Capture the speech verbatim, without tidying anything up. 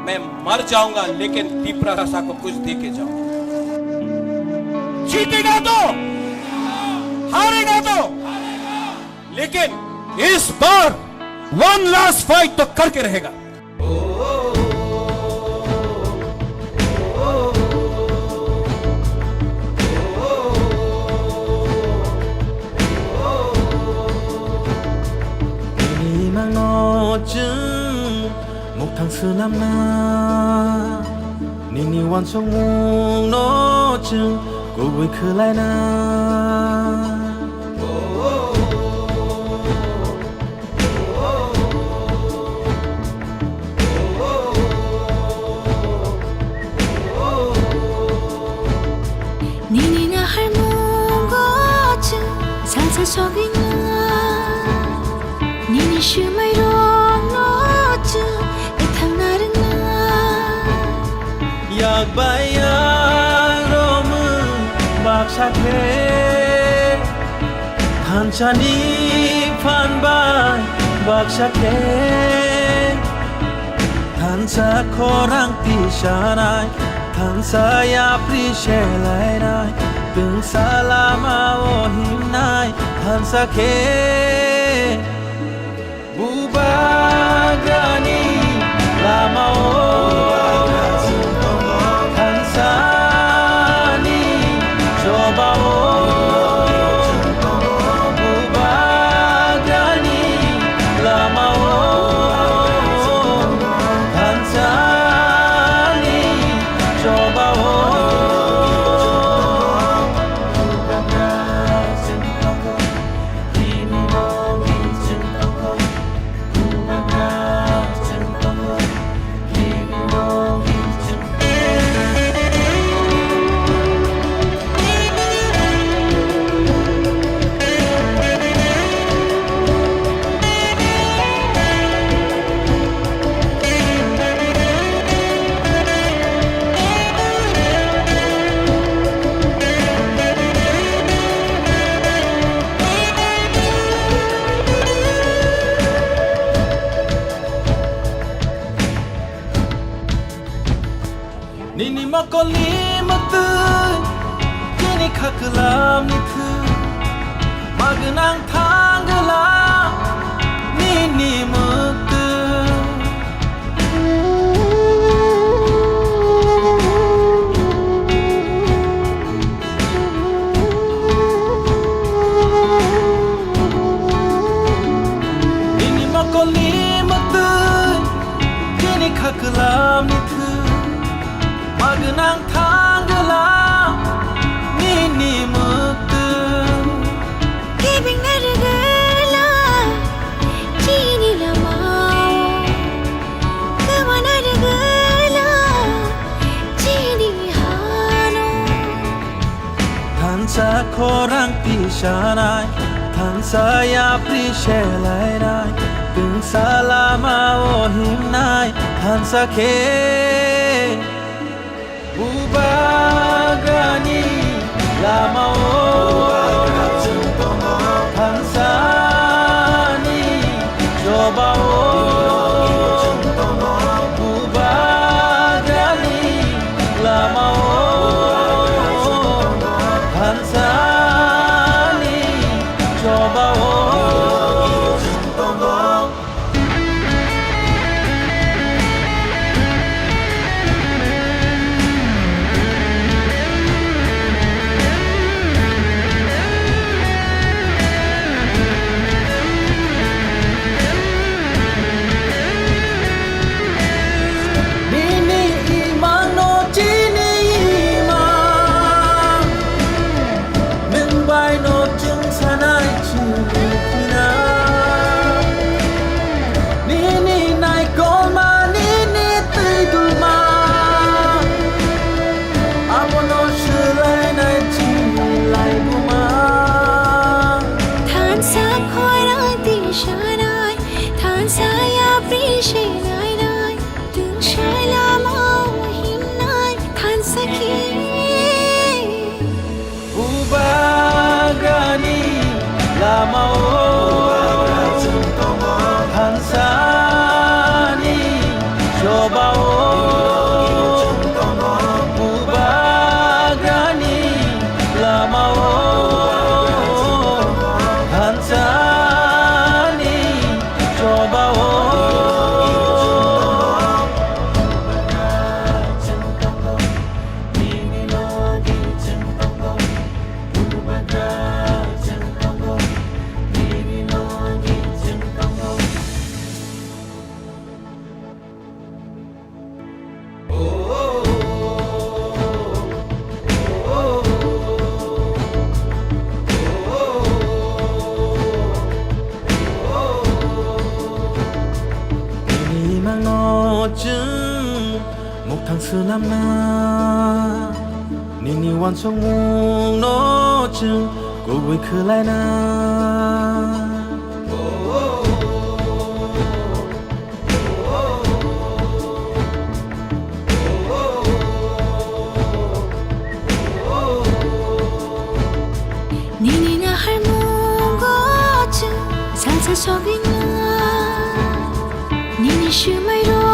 मैं मर जाऊंगा, लेकिन तिपरासा को कुछ दे के जाऊंगा। जीतेगा तो, हारेगा तो, लेकिन इस बार वन लास्ट फाइट तो करके रहेगा। Nini nangno chwng muktang swnamna, nini uansukmungno chwng kubui khwlaina. Nini naharmungo chwng salsa sogwina, nini swmairokno chwng ethangna rwngna. Yak bai yak romwi baksa khe, thansani phan bai baksa khe, thansa khorang tisanai, thansa yapri selainai, twngsa lama o himnai, thansa khe. Bubagrani lama-o, thansani choba-o, Bubagrani lama-o, thansani choba-o. Nini mokolni mwktwi, nini khaklamni thwi, magwnang thangwla nini mwktwi. Nini mokolni mwktwi, nini khaklamni thwi, magwnang thangwla nini mwktwi. Kebengna rwgwla chini lama-o, kwmana rwgwla chini hano. Thansa khorang tisanai, thansa yapri selainai, twngsa lama-o himnai, thansa khe. Bubagrani lama-o, thansani choba-o, Bubagrani lama-o, thansani choba-o. Nini imangno chini imang. Nwng bai no chwng sanai chini khwna. Nini naikolma nini twi duma. Abono swlainai chini laibuma. Thansa khorang tisanai, thansa yapri selainai, twngsa lama-o himnai, thansa khe. Bubagrani lama-o, thansani choba-o, Swnamna nini uansukmungno chwng kubui khwlaina. Nini naharmungo chwng salsa sogwina. Nini swmairo